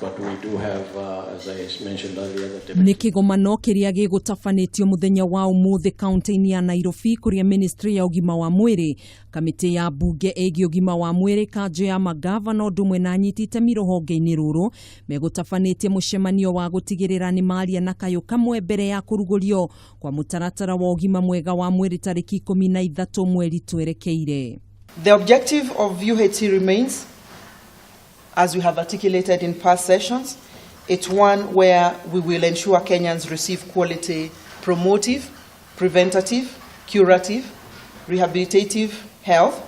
But we do have, as I mentioned earlier, the Nĩ kĩgomano kĩrĩa gĩgũtabanĩtio mũthenya wa ũmũthĩ kaunti-inĩ ya Nairobi, kũrĩa ministry ya ũgima wa mwĩrĩ, kamĩtĩ ya mbunge ĩgiĩ ũgima wa mwĩrĩ, kanjũ ya magavana, ũndũ ũmwe na anyiti itemi rũhonge-inĩ rũrũ megũtabanĩtie mũcemanio wa gũtigĩrĩra nĩ maria na kayũ kamwe mbere ya kũrugũrio kwa mũtaratara wa ũgima mwega wa mwĩrĩ tarĩki 13 mweri twerekeire. The objective of UHC remains, as we have articulated in past sessions, it's one where we will ensure Kenyans receive quality promotive, preventative, curative, rehabilitative health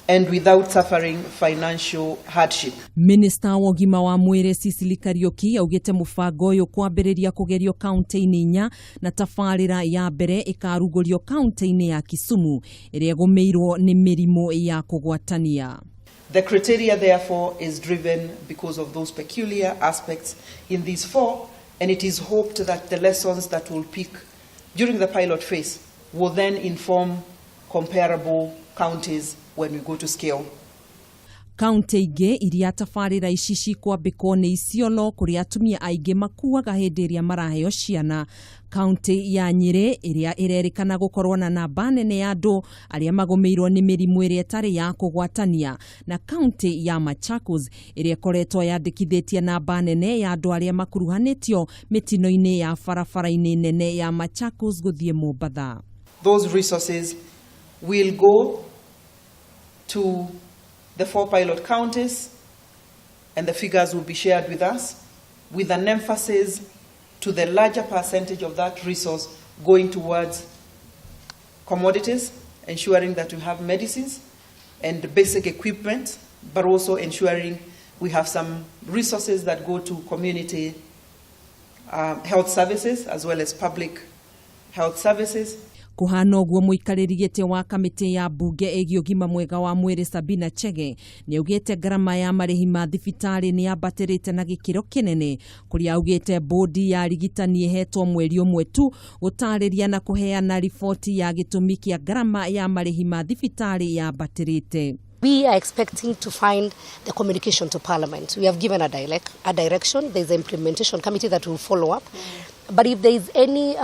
and without suffering financial hardship. Minista wa ũgima wa mwĩrĩ Sicily Kariuki augĩte mũbango ũyũ kwambĩrĩria kũgerio kaunti-inĩ inya, na tabarĩra ya mbere ĩkarugũrio kaunti-inĩ ya Kisumu ĩrĩa ĩgũmĩirwo nĩ mĩrimũ ya kũgwatania. The criteria, therefore, is driven because of those peculiar aspects in these four, and it is hoped that the lessons that will pick during the pilot phase will then inform comparable counties when we go to scale. Kaunti ingĩ iria tabarĩra ici cikwambĩkwo nĩ Isiolo, kũrĩa atumia aingĩ makuaga hĩndĩ ĩrĩa maraheo ciana, kaunti ya Nyĩrĩ ĩrĩa ĩrerĩkana gũkorwo na namba nene ya andũ arĩa magũmĩirwo nĩ mĩrimũ ĩrĩa ĩtarĩ ya kũgwatania, na kaunti ya Machakos ĩrĩa ĩkoretwo yandĩkithĩtie namba nene ya andũ arĩa makuruhanĩtio mĩtino-inĩ ya barabara-inĩ nene ya Machakos gũthiĩ Mombatha. Those resources will go to the four pilot counties, and the figures will be shared with us, with an emphasis to the larger percentage of that resource going towards commodities, ensuring that we have medicines and basic equipment, but also ensuring we have some resources that go to community health services as well as public health services. Kũhana ũguo, mũikarĩri gĩtĩ wa kamĩtĩ ya mbunge ĩgiĩ ũgima mwega wa mwĩrĩ Sabina Chege nĩ augĩte ngarama ya marĩhi ma thibitarĩ nĩ yambatĩrĩte na gĩkĩro kĩnene, kũrĩa augĩte bodi ya arigitani ĩhetwo mweri ũmwe tu gũtarĩria na kũheana riboti ya gĩtũmi kĩa ngarama ya marĩhi ma thibitarĩ yambatĩrĩte. We are expecting to find the communication to Parliament. We have given a direction. There's an implementation committee that will follow up. But if there is any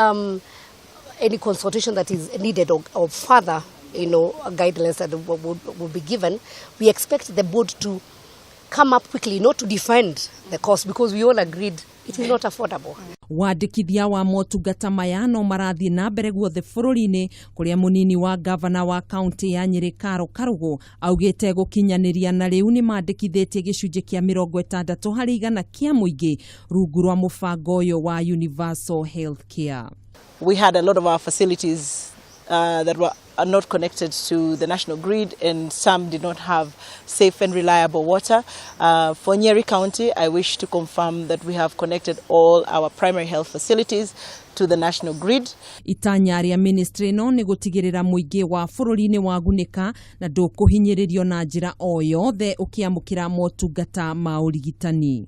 consultation that is needed or further guidelines that will be given, we expect the board to come up quickly, not to defend the cost, because we all agreed it is not affordable. Wandĩkithia wa motungata maya no marathiĩ na mbere guothe bũrũri-inĩ, kũrĩa mũnini wa gavana wa kaunti ya Nyĩrĩ Karo Karũgũ augĩte gũkinyanĩria na rĩu nĩ mandĩkithĩtie gĩcunjĩ kĩa 60% kĩa mũingĩ rungu rwa mũbango ũyũ wa Universal Health Care. We had a lot of our facilities that were are not connected to the national grid, and some did not have safe and reliable water. For Nyeri County, I wish to confirm that we have connected all our primary health facilities to the national grid. Itanya rĩa ministry ĩno nĩ gũtigĩrĩra mũingĩ wa bũrũri-inĩ wagunĩka na ndũkũhinyĩrĩrio na njĩra o yothe ũkĩamũkĩra motungata ma ũrigitani.